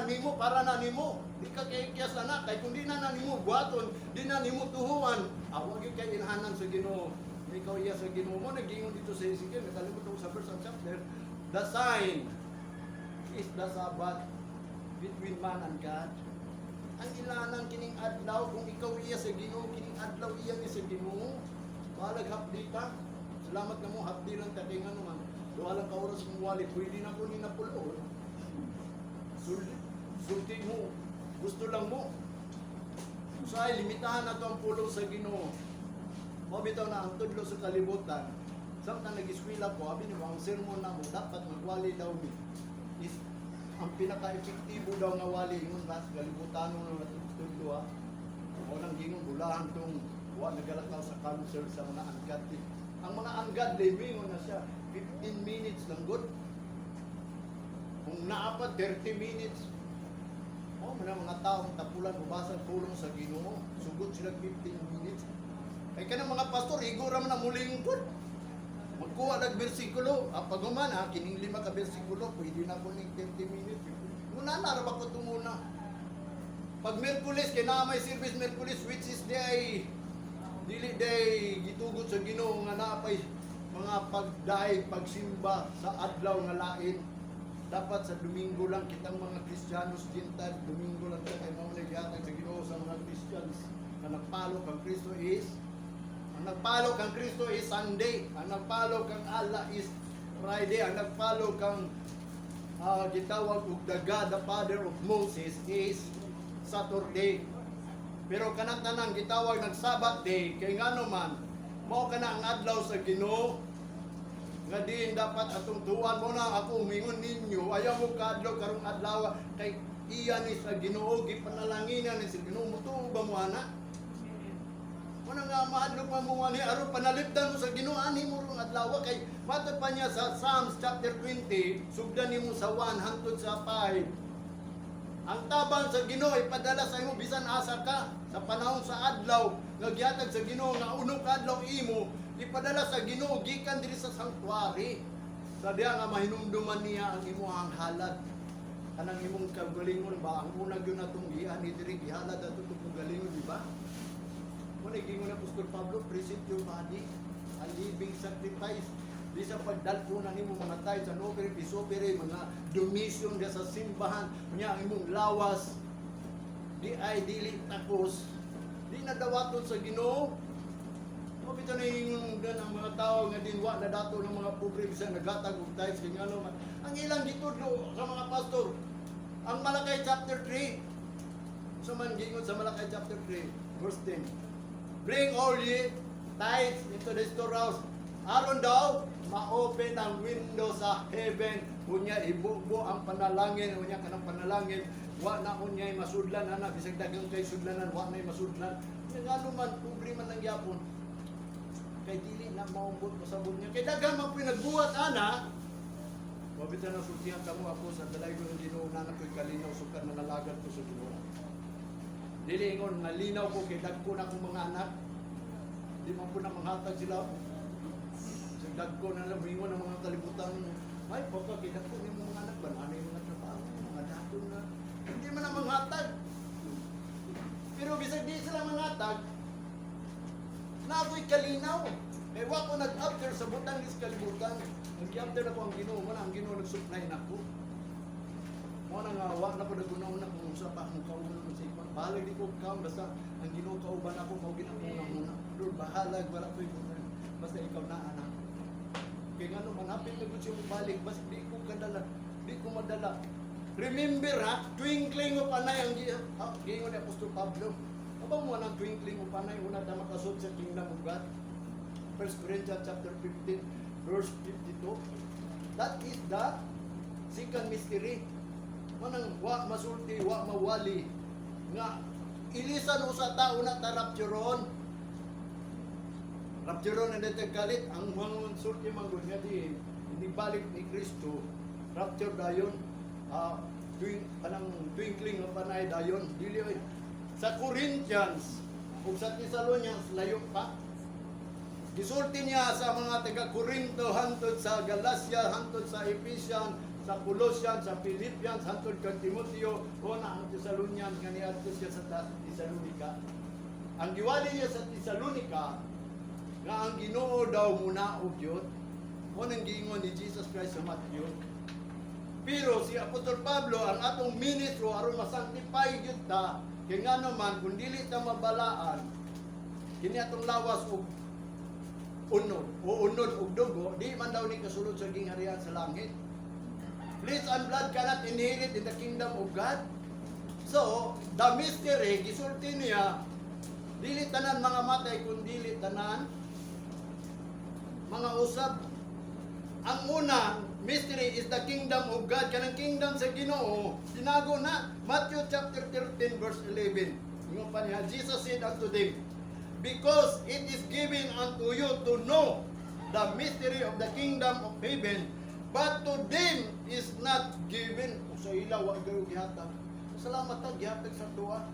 na nimo, para na nimo. Di ka kaikyas ana kay kung di na na nimo buhaton, di na nimo tuhuan, awa gyud kay ilhanan sa Ginoo. Ikaw iya sa Ginoo mo nagingon dito sa Ezekiel, nakalimot ako sa verse and chapter. The sign is the Sabbath between man and God. Ang ilanan kining adlaw, kung ikaw iya sa Ginoo, kining adlaw iya ni sa Ginoo. Bahalag hapdi ka. Salamat nga mo hapdi lang ta kay ngano man. Duha lang ka oras kung wali, pwede na ko ni napulon. Sulti mo, gusto lang mo. Usahay, limitahan na to ang pulong sa Ginoo. Mao bitaw na ang tudlo sa kalibutan. Samtang nag-eskwela ko, abi nimo ang sermon na mo dapat magwali daw ni is ang pinaka-epektibo daw nga wali ingon ba sa kalibutan no natudlo ha. Mao nang gingon bulahan tong wa nagalakaw sa counsel sa mga ungodly. Ang mga ungodly mingon na siya 15 minutes lang good. Kung naa pa 30 minutes. Oh, mga mga tao ang tapulan mubasa pulong sa Ginoo. Sugod sila 15 minutes. Kay kanang mga pastor igo ra man ang mulingkod. Magkuha lag bersikulo, ah, pag human ha, kining lima ka bersikulo, pwede na ko ning 30 minutes. Muna na ra ba ko tumuna. Pag Miyerkules, kay naa may service Miyerkules, which is di ay dili day gitugot sa Ginoo nga naa pay mga pagdaig, pagsimba sa adlaw nga lain. Dapat sa Domingo lang kitang mga Kristiyanos Gentile, Domingo lang ta kay mao na gihatag sa Ginoo sa mga Christians na nagpalo kang Kristo is ang nagpalo kang Kristo is Sunday, ang nagpalo kang Allah is Friday, ang nagpalo kang gitawag og the God, the Father of Moses is Saturday. Pero kanang tanan gitawag nag Sabbath day kay ngano man mao kana ang adlaw sa Ginoo nga diin dapat atong tuwan mo na. Ako mingon ninyo, ayaw mo kaadlaw karong adlaw kay iya ni sa Ginoo, gipanalanginan ni sa Ginoo. Mutuo ba mo ana? Mo na nga mahadlok man mo ani aron panalipdan mo sa Ginoo ani mo rong adlaw kay matod pa niya sa Psalms chapter 20, sugdan nimo sa 1 hangtod sa 5. Ang tabang sa Ginoo ipadala sa imo bisan asa ka sa panahon sa adlaw nga gihatag sa Ginoo nga unong ka adlaw imo ipadala sa Ginoo gikan diri sa sanctuary sa diha nga mahinumduman niya ang imuhang halad, kanang imong kagalingon ba. Ang una gyud natong giani diri, gihalad ato itong kagalingon, di ba? Mo na gingon ni Apostol Pablo, "Present your body a living sacrifice." Di sa pagdalko na nimo mga tithes and offering, peace offering, mga donation diya sa simbahan, nya ang imong lawas di ay dili takos. Di na dawaton sa Ginoo. Mo bitaw na ingon ang mga tao nga din wa na dato ng mga pobre bisan naghatag og tithes kay ngano man. Ang ilang gitudlo sa mga pastor, ang Malakay chapter 3. Sa man gingon sa Malakay chapter 3 verse 10. "Bring all ye tithes into the storehouse." Aron daw, ma-open ang window sa heaven. Unya, ibubo ang panalangin. Unya, kanang panalangin. Wa na unya masudlan ana. Bisag dagang kay sudlanan, wa na masudlan. Nga ngano man, pobre man ang gyapon. Kay dili na maumbot pasabot niya. Kay daghan man po'y nagbuhat ana. Mabita na sultihan kamo, ako sa dalaygon ng Ginoo na ko'y kalinaw sukad na nalagad ko sa Ginoo. Dili ingon nga linaw ko kay dagko na akong mga anak. Di man po na manghatag sila. Sa dagko na lang mingon ang mga kalibutan. Ay, pagka kay dagko ni mga anak ba ano yung mga trabaho, mga dato na. Hindi man na manghatag. Pero bisag di sila manghatag, na ako'y kalinaw. Kay wa ko nag-after sa butang is kalibutan. Nag-after ako ang Ginoo, mo na ang Ginoo nag-supply na ako. Mo na nga wa na ko naguna-una kung unsa pa akong kauban sa ikon. Bahalag di ko kaon basta ang Ginoo kauban ako, mao gid akong una. Lord, bahalag wala ko'y concern. Basta ikaw na anak. Kay ngano man hapit na gud siya balik, basta di ko kadala, di ko madala. Remember ha, twinkling of an eye ang giingon ni Apostol Pablo. Kabalo mo ang twinkling of an eye una ta makasud sa kingdom of God. 1 Corinthians chapter 15 verse 52. That is the second mystery. Manang wa masulti, wa mawali nga ilisan usa ta una ta rapturon. Rapturon na dito kalit ang mga sulti man gud nga di hindi balik ni Kristo, rapture dayon, twing kanang twinkling of an eye dayon, dili oy. Sa Corinthians ug sa Thessalonians layo pa. Gisulti niya sa mga taga Corinto hantod sa Galacia, hantod sa Ephesian, Sa Colossians, sa Philippians, hantod kang Timoteo, o na ang Thessalonians, nga niadto siya sa Thessalonica. Ang giwali niya sa Thessalonica, nga ang Ginoo daw munaog yun, o nang giingon ni Jesus Christ sa Matthew. Pero si Apostol Pablo, ang atong ministro, aron masanctify gyud ta, kay nga naman, kung dili ta mabalaan, kini atong lawas og unod, o unod og dugo, di man daw ni kasulod sa gingharian sa langit. Flesh and blood cannot inherit in the kingdom of God. So, the mystery, gisulti niya, dili tanan mga matay, kun dili tanan mga usab. Ang una, mystery is the kingdom of God. Kanang kingdom sa Ginoo, tinago na. Matthew chapter 13 verse 11. Ingon pa niya, Jesus said unto them, "Because it is given unto you to know the mystery of the kingdom of heaven, but to them is not given." Kung sa ila, wa gayo gihatag. Salamat ta, gihatag sa tuwa.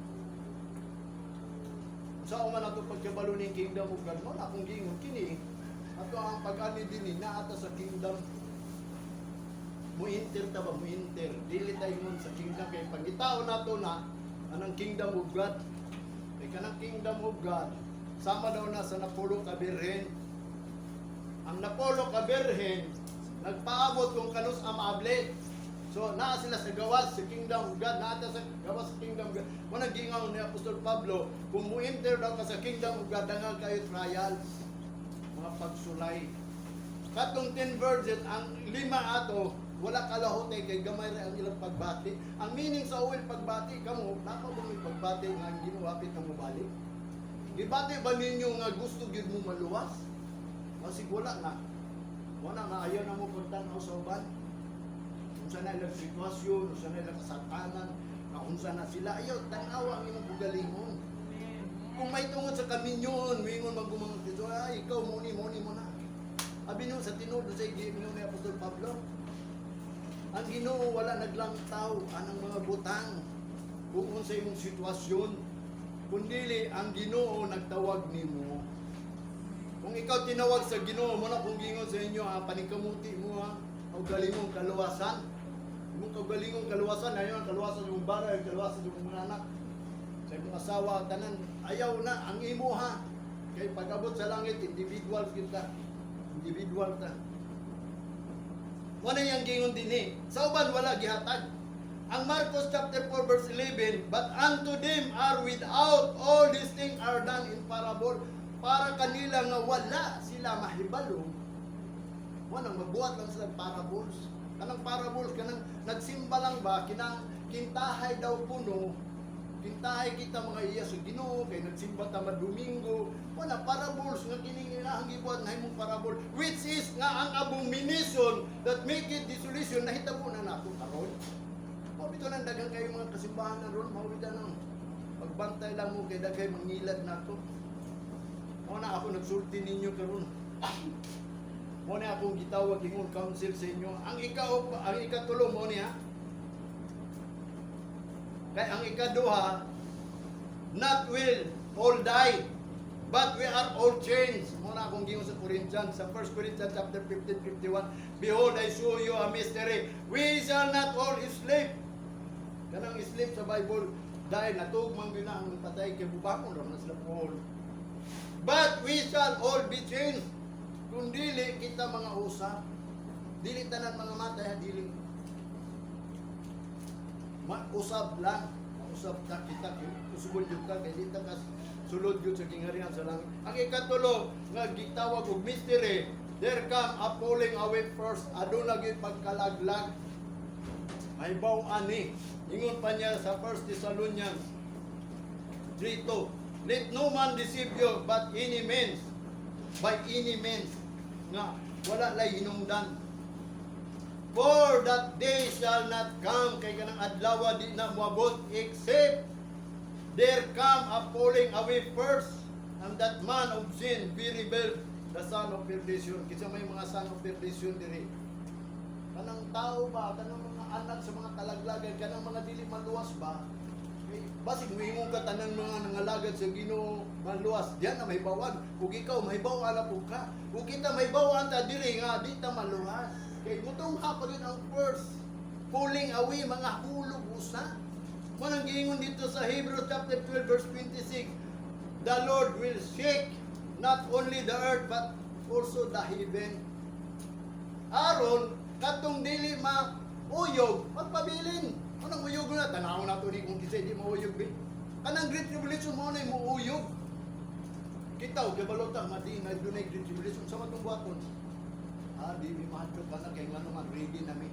Sa man ato pagkabalo ning kingdom of God mo na akong giingon kini ato ang pag-ani dinhi naa ta sa kingdom. Mo-enter ta ba, mo-enter, dili ta ingon sa kingdom kay pangitao nato na anang kingdom of God, kay kanang kingdom of God sama daw na sa napulo ka birhen. Ang napulo ka birhen nagpaabot kung kanus ang maabli. So naa sila sa gawas sa kingdom of God, naa ta sa gawas sa kingdom of God. Mo nang giingon ni Apostol Pablo, kung mo-enter daw ka sa kingdom of God, daghan kayo trials, mga pagsulay. Katong 10 virgins, ang lima ato wala kalahutay kay gamay ra ang ilang pagbati. Ang meaning sa oil pagbati, kamo, naka ba may pagbati nga ang Ginoo hapit na mobalik? Gibati ba ninyo nga gusto gyud mo maluwas? Kasi wala na. Wala nga ayaw na mo pagtan-aw sa uban. Unsa na ilang sitwasyon, unsa na ilang kasakanan, na unsa na sila, ayaw tan-awa ang imong kaugalingon. Kung may tungod sa kaminyoon, mingon magumang dito, ay ikaw muni muni mo na. Abi nyo sa tinuod sa giingon ni Apostol Pablo. Ang Ginoo wala naglangtaw anang mga butang kung unsa imong sitwasyon. Kundili ang Ginoo nagtawag nimo. Kung ikaw tinawag sa Ginoo mo na kung gingon sa inyo ha, paningkamuti mo ha, kaugalingong kaluwasan. Imong kaugalingong kaluwasan, ayon ang kaluwasan sa imong bara, ang kaluwasan sa imong mga anak, sa imong asawa, tanan, ayaw na ang imo ha. Kay pag-abot sa langit, individual kita. Individual ta. Wala yang gingon dinhi. Sa uban wala gihatag. Ang Marcos chapter 4 verse 11, "But unto them are without all these things are done in parable," para kanila nga wala sila mahibalo. Wanang magbuhat lang sila parables. Kanang parables, kanang nagsimba lang ba, kinang kintahay daw kuno, kintahay kita mga iya sa Ginoo kay nagsimba ta Domingo. Wala parables nga kining ilahang gibuhat na himong parable, which is nga ang abomination that make it desolation nahitabo na nato karon. Mao bitaw nang daghan kayo mga kasimbahan na ron, mao bitaw nang pagbantay lang mo kay daghay mangilad nato. Mao na ako nagsulti ninyo karon. Mao na akong gitawag ingon counsel sa inyo. Ang ikatulo mo niya. Kay ang ikaduha, not will all die, but we are all changed. Mao na akong giingon sa Corinthians, sa 1 Corinthians chapter 15, 51, "Behold, I show you a mystery. We shall not all sleep." Kanang sleep sa Bible, dahil natug man gyud na ang patay kay bubangon ra man sila Paul. "But we shall all be changed." Kung dili kita mga usab, dili tanan mga matay ha, dili. Mausab lang. Mausab ta kita, usubon jud ka kay di ta ka sulod jud sa gingharian sa langit. Ang ikatulo nga gitawag og mystery, there come a falling away first, aduna gyud pagkalaglag. Mahibaw ani. Ingon pa niya sa 1 Thessalonians 3:2, "Let no man deceive you but any means," by any means, nga wala lay hinungdan. "For that day shall not come," kay kanang adlaw di na moabot, "except there come a falling away first, and that man of sin be revealed, the son of perdition." Kinsa may mga son of perdition diri? Kanang tao ba, kanang mga anak sa mga kalaglagan, kanang mga dili maluwas ba? Eh, basig moingon ka tanan mga nangalagad sa Ginoo maluwas, diyan na mahibawan. Ug ikaw mahibawan na pud ka. Ug kita mahibawan ta diri nga di ta maluwas. Kay mutungha pa rin ang first. Falling away, mga hulog usa. Mao nang giingon dito sa Hebrews chapter 12 verse 26, "The Lord will shake not only the earth but also the heaven." Aron katong dili mauyog, magpabilin. Anong uyog na? Tanaw na to ni kung kinsa di mauyog bi. Kanang Great Tribulation mao na muuyog. Kita og kabalo ta nga di na dunay Great Tribulation sa matong buhaton. Ah, di mi mahadlok ka na kay ngano man ready na mi.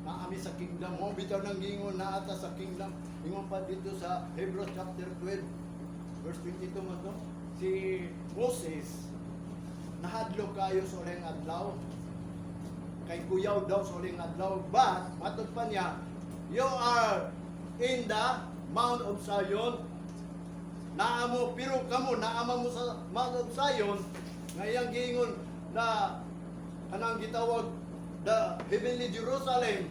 Naami sa kingdom mo bitaw nang giingon naa ta sa kingdom. Ingon pa dito sa Hebrews chapter 12 verse 22 man to. Si Moses nahadlok kayo sa uling adlaw. Kay kuyaw daw sa uling adlaw. But, matod pa niya, "You are in the Mount of Zion." Naamo, pero kamo, naama mo sa Mount of Zion, ngayang giingon na kanang gitawag the Heavenly Jerusalem,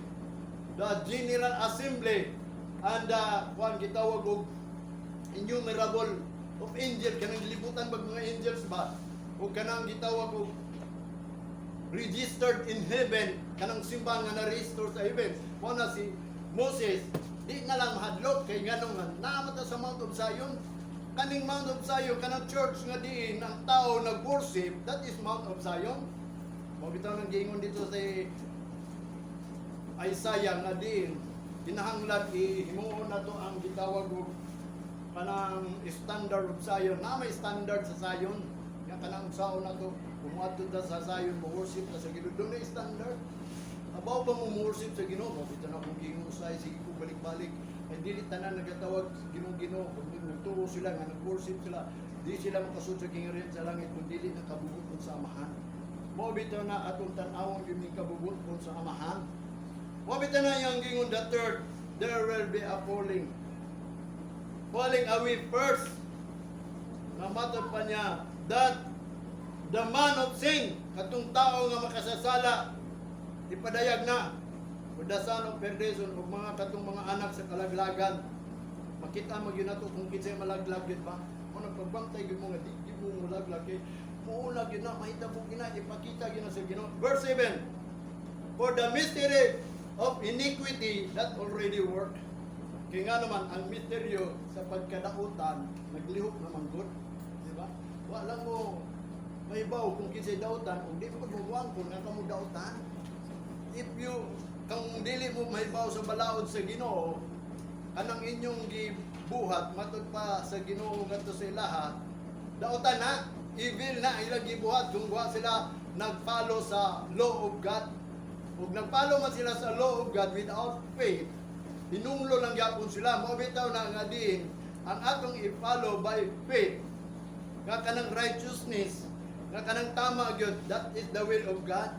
the General Assembly, and the kuan gitawag og innumerable of angel, kanang libutan bag mga angels ba, o kanang gitawag og registered in heaven, kanang simbahan nga na-register sa heaven. Mao na si Moses, di na lang mahadlok kay nganong nga naa ta sa Mount of Zion. Kaning Mount of Zion, kanang church nga diin ang tao nag-worship, that is Mount of Zion. Mao bitaw nang giingon dito sa Isaiah nga diin kinahanglan ihimuon nato ang gitawag og kanang standard of Zion. Na may standard sa Zion. Nga kanang saon nato kung moadto ta sa Zion, mo worship ta sa Ginoo. Doon na standard. Abaw pa mo worship sa Ginoo, mo bitaw na kung giingon usay sige ko balik-balik. Ay dili tanan nagatawag Ginoo Ginoo, kung nagtuo sila nga nag-worship sila, di sila makasud sa gingharian sa langit kung dili nakabubuton sa Amahan. Mao bitaw na atong tan-awon gyud ning kabubuton sa Amahan. Mao bitaw na yang gingon, the third, there will be a falling. Falling away first. Namatod pa niya that the man of sin, katong tao nga makasasala, ipadayag na. O the son of perdition, o mga katong mga anak sa kalaglagan. Makita mo gyud nato kung kinsay malaglag gyud ba. Mo nagpagbantay gyud mo nga di gyud mo malaglag kay muuna gyud na mahitabo gyud na ipakita gyud na sa Ginoo. Verse 7. For the mystery of iniquity that already work. Kaya nga naman, ang misteryo sa pagkadautan, naglihok naman gud. Di ba? Wala mo may baw kung kinsay dautan, kung di mo pag kung nga kamo dautan. If you, kung dili mo mahibaw sa balaod sa Ginoo, kanang inyong gibuhat, matud pa sa Ginoo ngadto sa ilaha, dautan na, evil na ilang gibuhat kung wa sila nag-follow sa law of God. Ug nag-follow man sila sa law of God without faith, hinunglo lang gyapon sila. Mao bitaw na nga diin ang atong i-follow by faith nga kanang righteousness, nga kanang tama gyud, that is the will of God.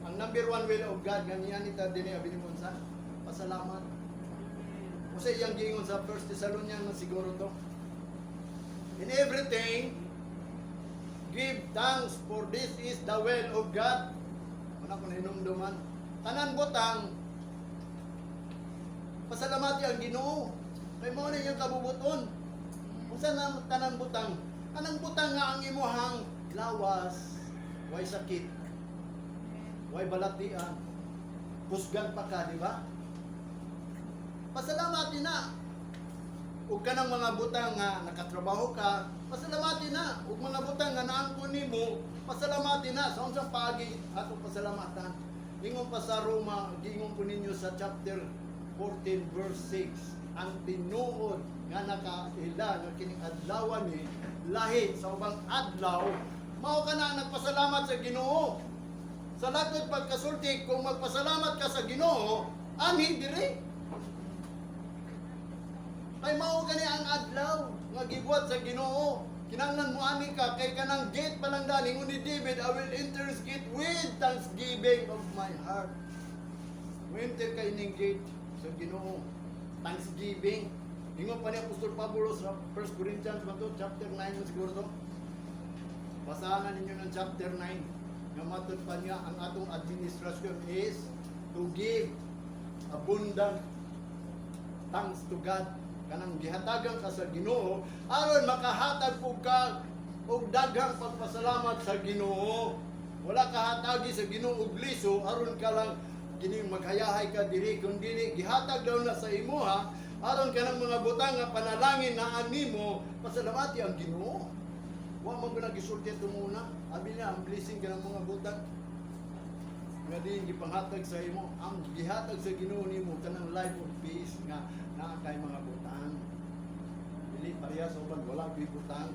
Ang number one will of God nga niya nita dinhi abi nimo sa pasalamat. Usa iyang giingon sa First Thessalonians man siguro to. "In everything, give thanks, for this is the will of God." Wala ko nahinumduman. Tanan butang, pasalamati ang Ginoo. Kay mao na iyang kabubuton. Unsa na tanan butang? Kanang butang nga ang imuhang lawas, way sakit, way balatian, kusgan pa ka, di ba? Pasalamati na. Ug kanang mga butang nga nakatrabaho ka, pasalamati na. Ug mga butang nga naangkon nimo, pasalamati na. Sa unsang paagi atong pasalamatan? Ingon pa sa Roma, giingon ko ninyo sa chapter 14 verse 6, ang tinuod nga nakaila nga kining adlaw ni lahi sa ubang adlaw, mao ka na nagpasalamat sa Ginoo. Sa latod pagkasulti, kung magpasalamat ka sa Ginoo, anhi diri. Kay mao gani ang adlaw nga gibuhat sa Ginoo. Kinahanglan mo ani ka kay kanang gate pa lang dani ni David, "I will enter his gate with thanksgiving of my heart." Mo enter kay ning gate sa Ginoo. Thanksgiving. Ingon pa ni Apostol Pablo sa 1 Corinthians man to, chapter 9 man siguro to. Basahan na ninyo ng chapter 9. Nga matod pa niya ang atong administrasyon is to give abundant thanks to God. Kanang gihatagan ka sa Ginoo aron makahatag pud ka og daghang pagpasalamat sa Ginoo. Wala ka hatagi sa Ginoo og liso aron ka lang Kining maghayahay ka diri kun dili gihatag daw na sa imuha aron kanang mga butang nga panalangin na animo, pasalamati ang Ginoo. Wa man ko nagisulti ito muna. Abi niya ang blessing kanang mga butang nga din gipanghatag sa imo, ang gihatag sa Ginoo nimo kanang life of peace nga naa kay mga butang. Dili pareha sa uban, wala gyud butang.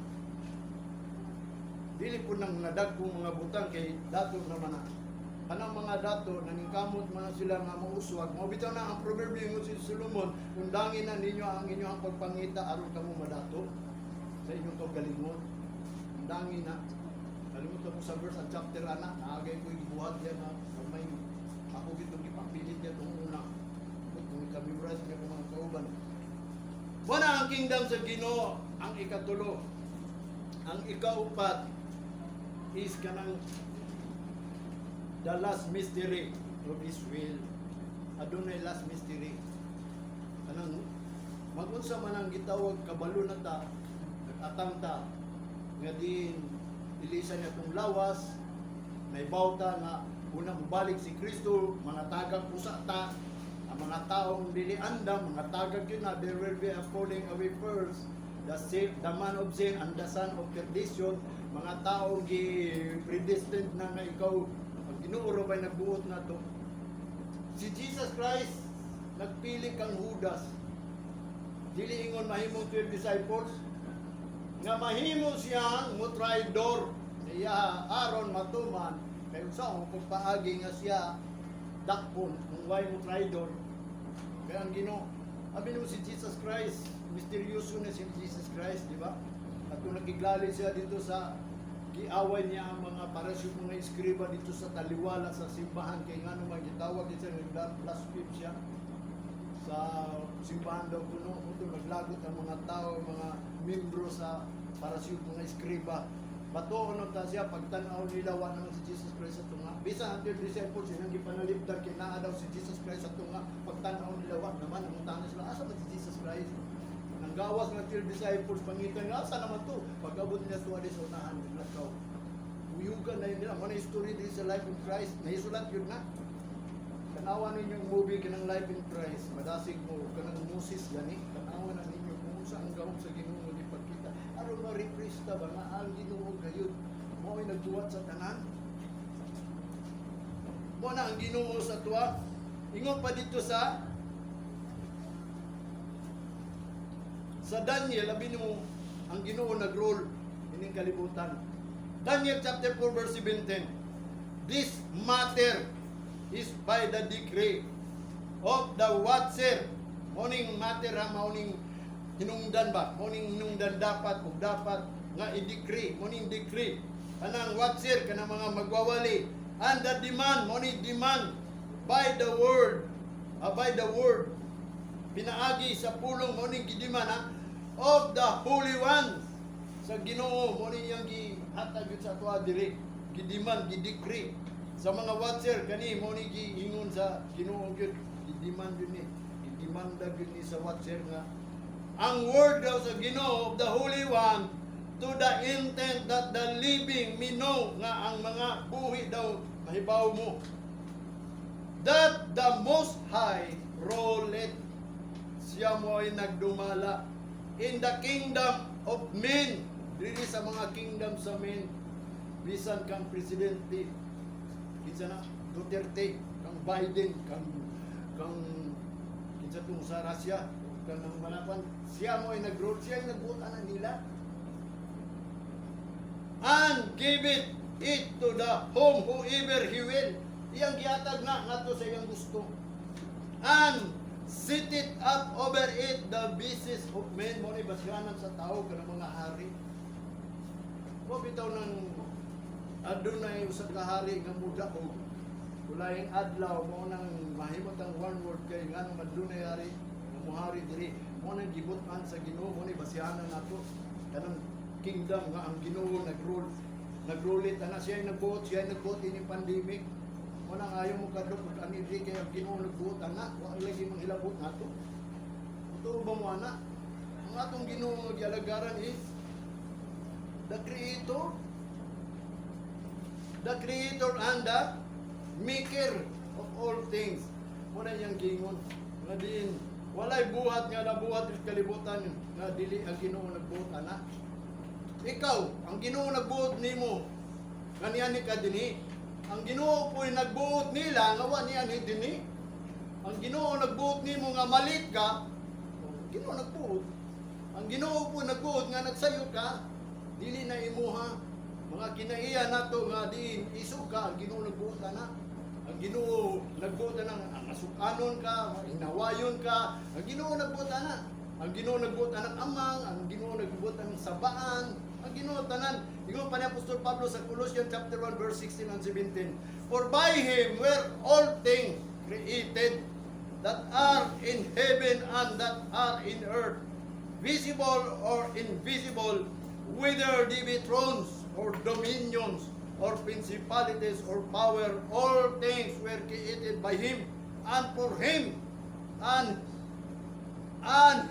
Dili po nang nadagkong mga butang kay dato naman na. Kanang mga dato, naningkamot man na sila nga mauswag. Mao bitaw na ang proverbio, ingon si Solomon, "Undangin na ninyo ang inyong pagpangita aron kamo madato sa inyong kaugalingon." Undangin na. Kalimutan ko sa verse ang chapter ana, naagay ko gibuhat yan na may ako gitong gipapilit niya itong una. Kung ika-memorize niya kung mga kauban. Mao ang kingdom sa Ginoo, ang ikatulo. Ang ikaupat is kanang the last mystery of His will. Adunay last mystery. Kanang magunsa man ang gitawag, kabalo na ta, nag-atang ta, nga din ilisan niya tong lawas, naibaw ta nga una mobalik si Kristo, mga tagag usa ta, ang mga taong dili andam, mga tagag yun na, there will be a falling away first, the, sin, the man of sin and the son of perdition, mga taong gi predestined na nga ikaw, ang Ginoo ra ba'y nagbuot na to. Si Jesus Christ, nagpili kang Judas. Dili ingon mahimong 12 disciples, nga mahimo siyang mutraidor sa iya aron matuman kay unsa ang pagpaagi nga siya dakpon kung why mo traidor kay ang Ginoo. Abi mo si Jesus Christ, misteryoso na si Jesus Christ, di ba? At kung nakiglali siya dito sa giaway niya ang mga Pariseo, mga eskriba dito sa taliwala sa simbahan, kay ngano man gitawag siya nag-blaspheme siya sa simbahan daw kuno. Ito naglagot ang mga tao, mga membro sa Pariseo, mga eskriba. Bato ano ta siya, pagtan-aw nila, wa naman si Jesus Christ sa tunga. Bisan ang 12 disciples, yun ang gipanalipdan kay naa daw si Jesus Christ sa tunga. Pagtan-aw nila, wa naman. Ang tana sila, "Asa man si Jesus Christ?" Nang gawas ng 12 disciples, pangitan nga, "Asa naman to?" Pag-abot nila tuwa di sa unahan, naglakaw. Uyugan na yun nila. Mao na story din sa life in Christ. Nahisulat yun na. Tanawa ninyong movie kanang Life in Christ, madasig mo kanang Moses gani, tanawa na ninyo kung unsa ang gahom sa Ginoo nga gipakita. Aron ma-refresh ta ba nga ang Ginoo gayud mao ay nagbuhat sa tanan. Mao na ang Ginoo sa tuwa. Ingon pa dito sa Daniel, abi mo ang Ginoo nag-rule ining kalibutan. Daniel chapter 4 verse 17. This matter is by the decree of the watcher. Morning matter ha, morning hinungdan ba? Morning hinungdan dapat ug dapat nga i-decree, morning decree. Kanang watcher, kanang mga magwawali. And the demand, morning demand by the word, by the word pinaagi sa pulong, morning gidiman ha, of the holy ones sa Ginoo. Mo ni iyang gihatag yun sa atoa diri, gidiman, gidecree sa mga watcher kani. Mo ni giingon sa Ginoo gyud, gidiman gyud ni, gidemanda gyud ni sa watcher nga ang word daw sa Ginoo of the Holy One, to the intent that the living may know, nga ang mga buhi daw mahibaw mo, that the Most High ruleth, siya mo ay nagdumala, in the kingdom of men, diri sa mga kingdom sa men, bisan kang presidente kinsa na, Duterte, kang Biden, kang kinsa tong sa Russia, kang nang manapan, siya mo ay nag-rule, siya ay nagbuot ana nila, and give it it to the whom whoever he will, iyang gihatag na ngadto sa iyang gusto, and set it up over it the basis of men. Mo ni basihanan sa tao kanang mga hari mo bitaw nang adunay usa ka hari nga mudaog ulayng adlaw. Mo nang mahimot ang one world kay ngano madunay hari nga mohari diri. Mo nang gibut-an sa Ginoo, mo ni basihanan nato kanang kingdom nga ang Ginoo nag-rule, nagrulit ana. Siya ay nagbuot, siya ay nagbuot ining pandemic. Mo nang ayaw mo kadlok ug ani diri kay ang Ginoo nagbuot ana, wa lagi manghilabot nato. Totoo ba mo ana? Ang atong Ginoo nga gialagaran is the creator. The creator and the maker. of all things. Mao na iyang giingon nga diin walay buhat nga nabuhat sa kalibutan nga dili ang Ginoo nagbuhat ana. Ikaw, ang Ginoo nagbuot nimo nga niani ka dinhi. Ang Ginoo po'y nagbuot nila nga wa niani dinhi. Ang Ginoo nagbuot nimo nga malit ka, ang Ginoo nagbuot. Ang Ginoo po nagbuot nga nagsayo ka, dili na imuha. Mga kinaiya nato nga diin iso ka, ang Ginoo nagbuot ana. Ang Ginoo nagbuot ana ang asukanon ka, hinawayon ka, ang Ginoo nagbuot ana. Ang Ginoo nagbuot anang amang, ang Ginoo nagbuot anang sabaan, ang Ginoo tanan. Ingon pa ni Apostol Pablo sa Colossians chapter 1 verse 16 and 17. "For by him were all things created that are in heaven and that are in earth, visible or invisible, whether they be thrones or dominions or principalities or power, all things were created by him and for him, and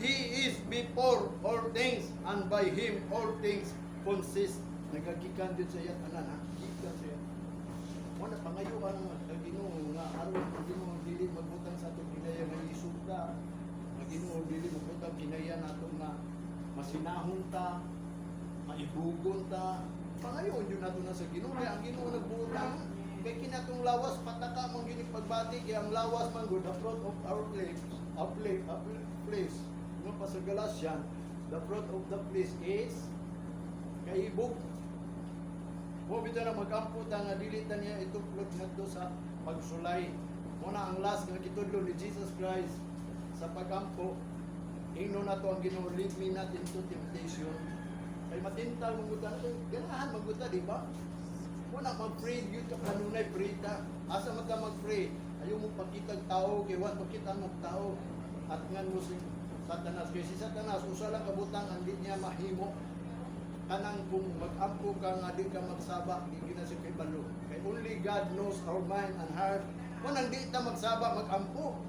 he is before all things, and by him all things consist." Nagagikan din sa iya tanan, ha? Gikan sa iya. Mo na pangayuan ang Ginoo nga aron ang Ginoo dili magbutang sa atong kinaiya nga isog ta. Ang Ginoo dili magbutang kinaiya nato nga masinahon ta, maibugon ta. Pangayoon jud nato na sa Ginoo kay ang Ginoo nagbuot ana. Kay kinatong lawas pataka man gini pagbati kay ang lawas man gud, the fruit of our flesh, our flesh. No pa sa Galatian, the fruit of the flesh is kaibog. Mo bitaw na magampo ta nga dili ta niya ituplod ngadto sa pagsulay. Mo na ang last nga gitudlo ni Jesus Christ sa pagampo. Ingno nato ang Ginoo, "Lead me not into temptation." Kay matintal man gud ta, ganahan man gud ta, di ba? Mo na mag-pray gyud ka kanunay, pray ta. Asa man ka mag-pray? Ayaw mo pakitag tao kay wa makita mo tao. At ngan mo si Satanas, kay si Satanas usa lang ka butang ang di niya mahimo, kanang kung mag-ampo ka nga di ka magsaba, di gyud na siya kay balo. Kay only God knows our mind and heart. Kung nang di ta magsaba, mag-ampo.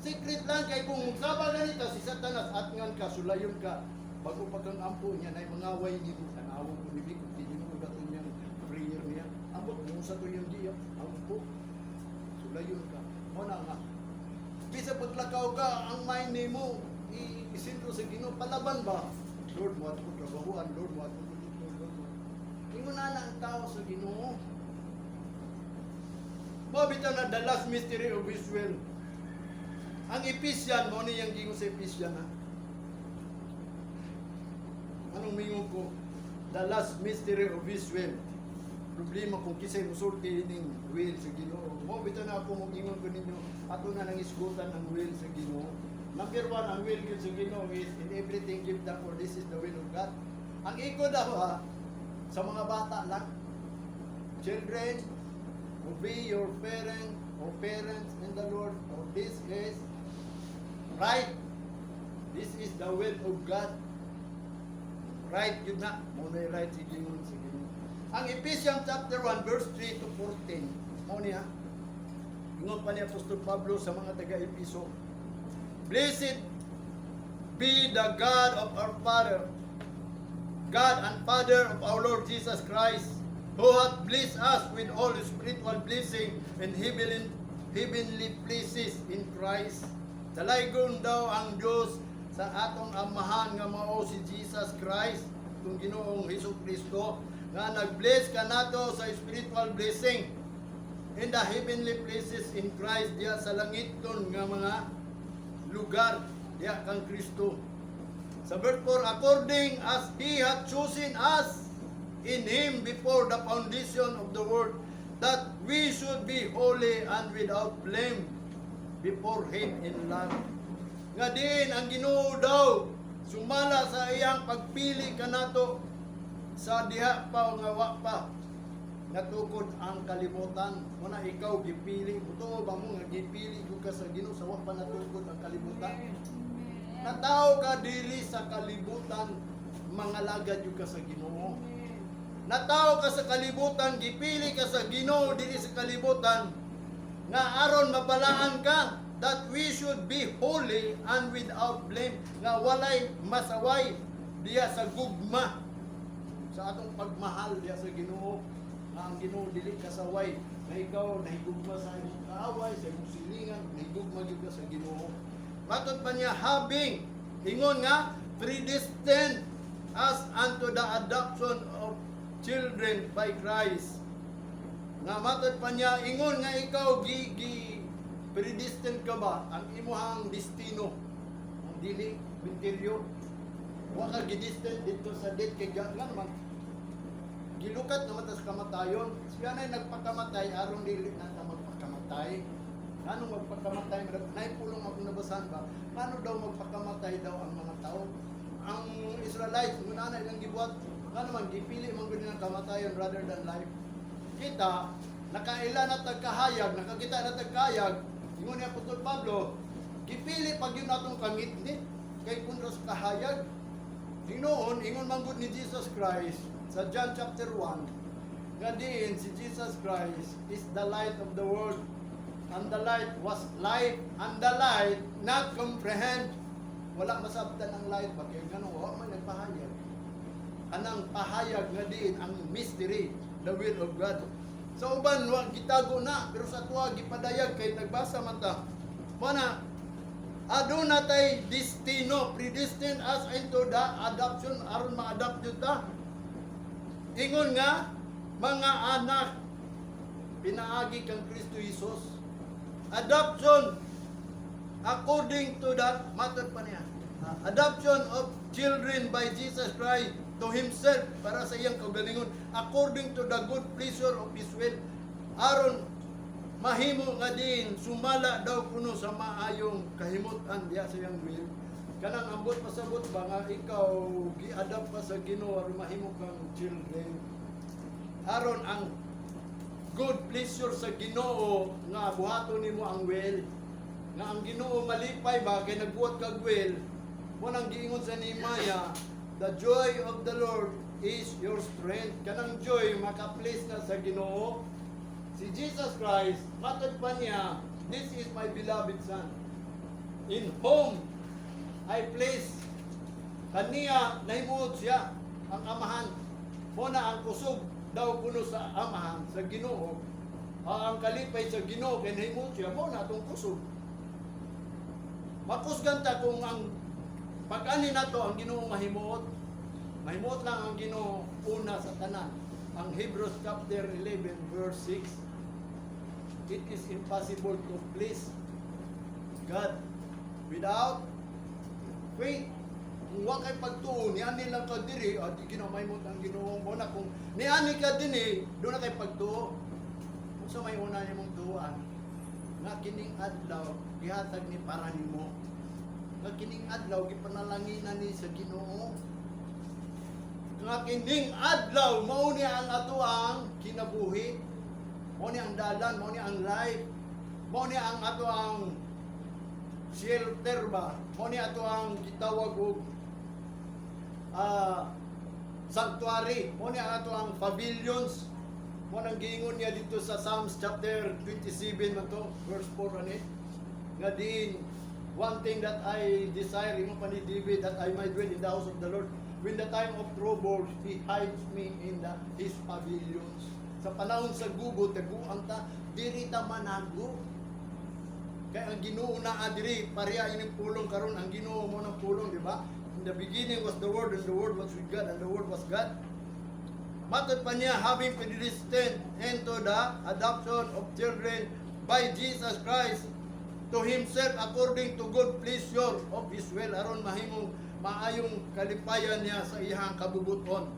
Secret lang kay kung magsaba ganito si Satanas at ngan ka, sulayon ka bago pa kang ampo niya nay mangaway nimo, tanawon ko ni kung Ginoo gato niyang prayer niya. Ambot mo sa to yung diya, ampo. Sulayon ka. Mo na nga. Bisa paglakaw ka, ang mind nimo isentro sa Ginoo, palaban ba? Lord, mo ko trabahuan, Lord, mo ko dito, Lord. Mo. Ingon na ang tao sa Ginoo. Mao bitaw na the last mystery of His will. Ang Ephesian, mo niyang gingon sa Ephesian, ha. Anong mingon ko? The last mystery of His will. Problema kung kisay musulti ining will sa Ginoo. Mo bitaw na ako mo ingon ko ninyo, ato na nang isgutan ang will sa Ginoo. Number one, ang will gyud sa Ginoo is "In everything give thanks, for this is the will of God." Ang iko daw ha, sa mga bata lang. "Children, obey your parent or parents in the Lord, for this is right." This is the will of God. Right yun na. Mo na right si Ginoo sa Ginoo. Ang Ephesians chapter 1 verse 3 to 14. Mo niya. Ingon pa ni Apostol Pablo sa mga taga-Episo. "Blessed be the God of our Father, God and Father of our Lord Jesus Christ, who hath blessed us with all spiritual blessing in heavenly places in Christ." Dalaygon daw ang Diyos sa atong amahan nga mao si Jesus Christ, itong Ginoong Hesus Kristo, nga nag-bless kanato sa spiritual blessing in the heavenly places in Christ, diya sa langiton nga mga lugar diya kang Kristo. Sa verse 4, "According as He hath chosen us in Him before the foundation of the world, that we should be holy and without blame before Him in love." Nga din ang Ginoo daw sumala sa iyang pagpili kanato sa diha pa nga wa pa natukod ang kalibutan. Muna ikaw gipili mo to ba mo nga gipili ko ka sa Ginoo sa wa pa natukod ang kalibutan. Natawo ka diri sa kalibutan, mangalagad jud ka sa Ginoo. Natawo ka sa kalibutan, gipili ka sa Ginoo diri sa kalibutan nga aron mabalaan ka, that we should be holy and without blame, nga walay masaway diya sa gugma, sa atong pagmahal diya sa Ginoo, nga ang Ginoo dili kasaway. Na ikaw nahigugma sa imong kaaway, sa imong silingan, nahigugma gyud ka sa Ginoo. Matod pa niya, having, ingon nga, predestined us unto the adoption of children by Christ. Nga matod pa niya, ingon nga ikaw gi, gi predestined ka ba ang imuhang destino ang dili minteryo, wa ka gidestined dito sa death kay nga naman gilukat naman ta sa kamatayon. Siya na nagpakamatay aron dili na ta magpakamatay. Ngano magpakamatay? Nay pulong akong nabasahan ba, ngano daw magpakamatay daw ang mga tao, ang Israelites, muna na ilang gibuhat, ngano man gipili man gud nilang kamatayon rather than life. Kita nakaila na tagkahayag, nakakita na tagkahayag. Ingon ni Apostol Pablo, gipili pag yun atong kangitngit kay kontra sa kahayag. Hinoon, ingon man gud ni Jesus Christ sa John chapter 1 nga diin si Jesus Christ is the light of the world, and the light was light, and the light not comprehend. Wala masabtan ang light ba kay ngano wa man nagpahayag anang pahayag nga diin ang mystery, the will of God. Sa uban wa gitago na, pero sa tuwa gipadayag kay nagbasa man ta. Mana aduna tay destino, predestined us into the adoption aron ma-adopt jud ta. Ingon nga mga anak pinaagi kang Kristo Jesus. Adoption according to the, matod pa niya, adoption of children by Jesus Christ to himself para sa iyang kaugalingon according to the good pleasure of his will, aron mahimo nga din sumala daw kuno sa maayong kahimutan diha sa iyang will. Kanang ambot pasabot ba nga ikaw gi-adopt pa sa Ginoo aron mahimo kang children, aron ang good pleasure sa Ginoo nga buhaton nimo ang will, nga ang Ginoo malipay ba kay nagbuhat kag will mo. Nang giingon sa Nehemiah, "The joy of the Lord is your strength." Kanang joy maka-please na sa Ginoo. Si Jesus Christ, matod pa niya, "This is my beloved Son in whom I please." Kaniya nahimuot siya ang Amahan mo. Na ang kusog daw kuno sa Amahan, sa Ginoo, ang kalipay sa Ginoo kay nahimuot siya, mo na atong kusog. Makusgan ta kung ang pag-ani nato ang Ginoo mahimuot. Mahimuot lang ang Ginoo una sa tanan. Ang Hebrews chapter 11 verse 6, it is impossible to please God without faith. Kung wa kay pagtuo, niani lang ka diri, ah, di ginamay mo ang Ginoo mo na. Kung niani ka dinhi, doon na kay pagtuo. Kung sa may una nimong tuoan, nga kining adlaw gihatag ni para nimo. Nga kining adlaw gipanalanginan ni sa Ginoo. Nga kining adlaw mao ni ang atoang kinabuhi. Mao ni ang dalan, mao ni ang life. Mao ni ang atoang shelter ba. Mao ni ato ang gitawag og sanctuary. Mao ni ang ato ang pavilions. Mao nang giingon niya dito sa Psalms chapter 27 man to, verse 4 ani. Nga din, "One thing that I desire," ingon pa ni David, "that I might dwell in the house of the Lord. When the time of trouble, He hides me in His pavilions." Sa panahon sa gubo, taguan ta, diri ta manago. Kaya ang Ginoo naa diri, pareha ining pulong karon, ang Ginoo mo ng pulong, di ba? In the beginning was the Word, and the Word was with God, and the Word was God. Matod pa niya, having predestined into the adoption of children by Jesus Christ to himself according to good pleasure of His will, aron mahimong maayong kalipayan niya sa iyang kabubuton.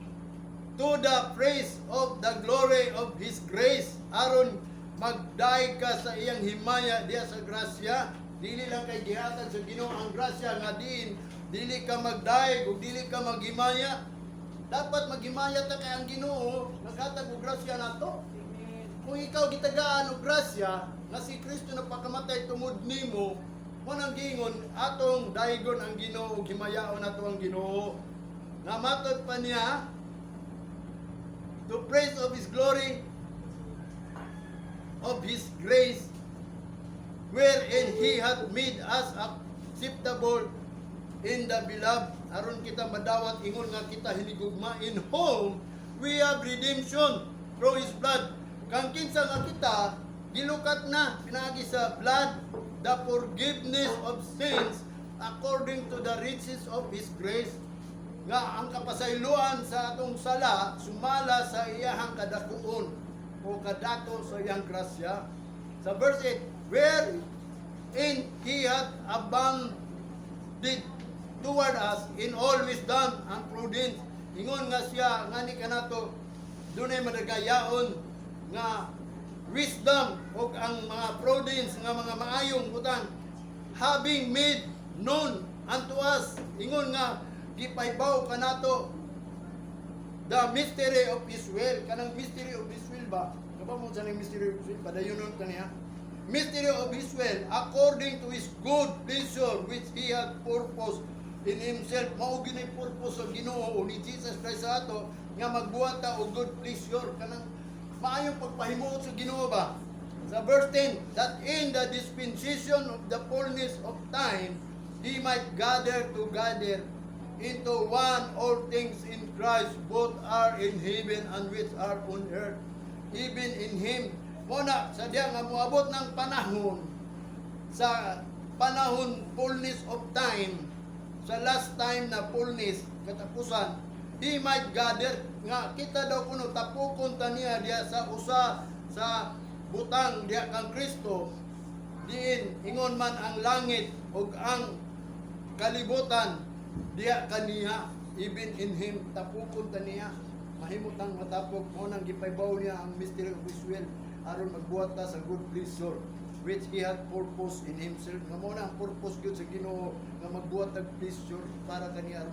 To the praise of the glory of His grace, aron magdaig ka sa iyang himaya diya sa grasya. Dili lang kay gihatag sa Ginoo ang grasya nga diin dili ka magdaig ug dili ka maghimaya. Dapat maghimaya ta kay ang Ginoo naghatag og grasya nato. Kung ikaw gitagaan og grasya nga si Kristo nagpakamatay tungod nimo, mo nang giingon atong daigon ang Ginoo ug himayaon nato ang Ginoo. Nga matod pa niya, to praise of His glory of His grace, wherein He hath made us acceptable in the beloved, aron kita madawat ingon nga kita hinigugma, in whom we have redemption through His blood. Kang kinsa nga kita gilukat na pinaagi sa blood, the forgiveness of sins according to the riches of His grace, nga ang kapasayloan sa atong sala sumala sa iyahang kadakuon o kadato sa iyang grasya. Sa verse 8, wherein He hath abounded toward us in all wisdom and prudence. Ingon nga siya ngani kanato dunay madagayaon nga wisdom ug ang mga prudence nga mga maayong butang, having made known unto us, ingon nga gipaybaw kanato, the mystery of His will. Kanang mystery of His will ba, kaba mo sa nang mystery of His will, padayonon kaniya, mystery of His will according to His good pleasure which He had purposed in Himself. Mao gyud ni purpose sa Ginoo o ni Jesus Christ sa ato nga magbuhat ta og good pleasure, kanang maayong pagpahimuot sa Ginoo ba. Sa verse 10, that in the dispensation of the fullness of time He might gather together into one all things in Christ, both are in heaven and which are on earth, even in Him. Mo na sa diya nga moabot ng panahon, sa panahon fullness of time, sa last time na fullness, katapusan, He might gather, nga kita daw kuno tapukon ta niya diya sa usa sa butang diya kang Kristo, diin ingon man ang langit ug ang kalibutan diya kaniya. Even in Him, tapukon ta niya, mahimutang matapok. Mo nang gipaybaw niya ang mystery of His will aron magbuhat ta sa good pleasure which He had purpose in Himself, nga mo na ang purpose gyud sa Ginoo nga magbuhat og pleasure para kaniya aron